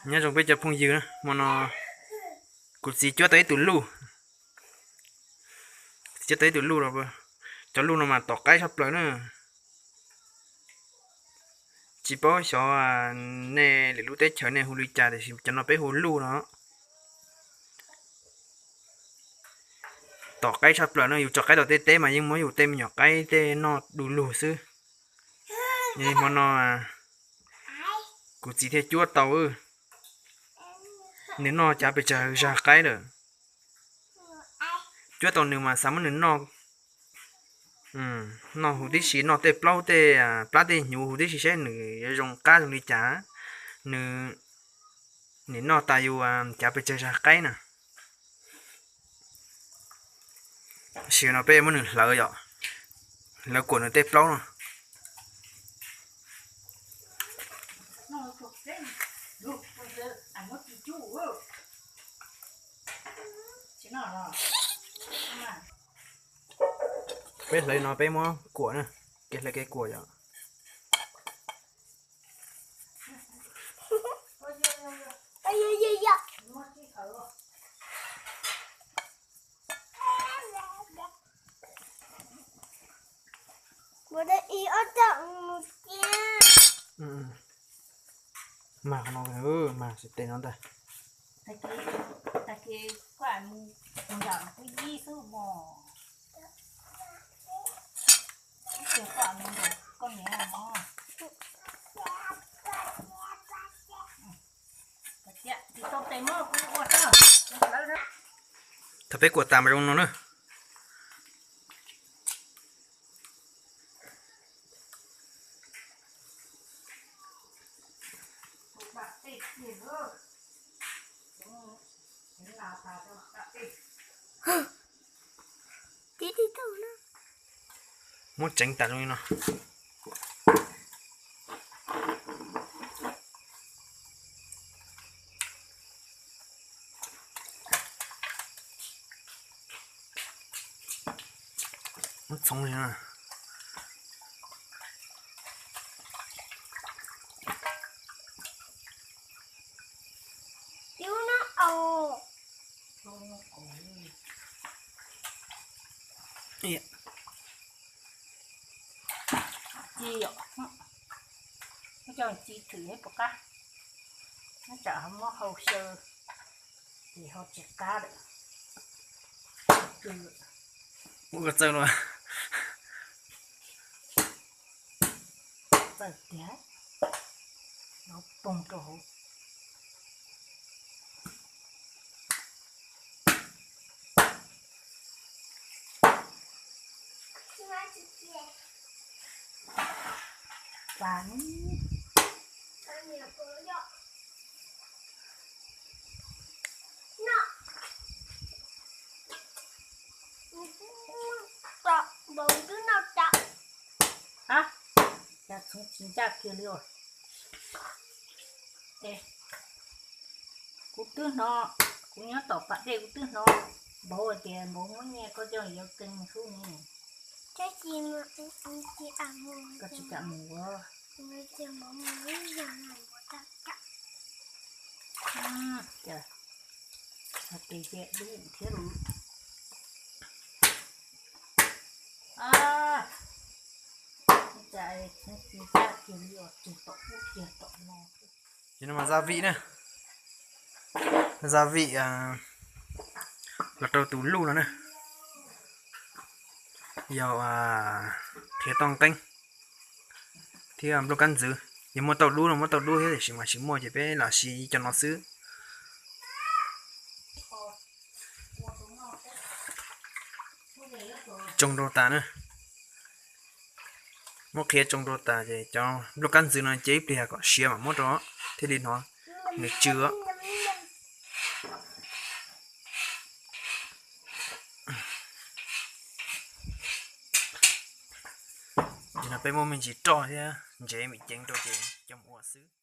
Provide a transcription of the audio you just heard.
Nyob zoo peb cov phooj ywg, hmo no kuv txiv cuab tau ib tug luj, cuab tau ib tug luj los, cov luj no mas tom qaib tshaj plaws na. Tsis paub xyov nej lwm lub teb chaws nej hu li cas tiam sis cov no peb hu luj no. Tom qaib tshaj plaws no, yus tso qaib tom tej teb mas yeej muab yus tej me nyuam qaib tej noj du lug xwb. Hmo no kuv txiv thiaj cuab tau, nws noj cav pes tsawg zag qaib lawm. Cuab tau nws mas xav muab nws noj, noj huv tib si, noj tej plaub tej plab tej hnyuv huv tib si saib nws yuav zoo qab zoo li cas. Nws, nws noj tas yus cav pes tsawg zag qaib na. Tam sim no peb muab nws hlawv yom, hlawv kuam nws tej plaub no. Peb hlawv no peb muab kuam na, kev hlawv kev kuam yom. Mag no, mag xwb tes no ntag. Tag kis koj mus nram kwj yib xwb mog. Ib tug koj mus nram koj niam mog. Tsis tau tes mog, kuv ua tag. Thaum peb kuam tas mas zoo no na. Muab tseev tas zoo li no. Muab txhoov li no. Ci, coj ci thwm seb puas qab, nyob tsam ho muab hau xyaw ces ho tsis qab lawm. Ua txawj los. Txawj tiag, no poog rau hauv. Pas npau twb noj tau. Cas txhoov tsis ncaj kiag li os. Kuv twb hnov, kuv nyob tom pas dej kuv twb hnov npauv hais tias npauv muab nyiaj koj coj yuav kees hlub ne. Koj tsis kam mus ua. Tes dub thiab lus. Cas txhoov tsis ncaj kiag li os, tug tom ub kiag tom no. Ces no mas gia vị na, gia vị los rau tus luj no na, yog qhiav toj nqeeb thiab nplooj kab ntxwv. Yog muaj tauj dub no muab tauj dub thiab, tiam sis mas tsis muaj ces peb lam siv cov no xwb. Tsoo rau tas na. Muab qhia tsoo rau tas ces cov nplooj kab ntxwv no cia ib pliag kom siav mam muab rau thiaj li hnov nws tsw. Ces no peb muab me ntsis roj thiab ntsev me ceev rau ces coj mus ua xwb.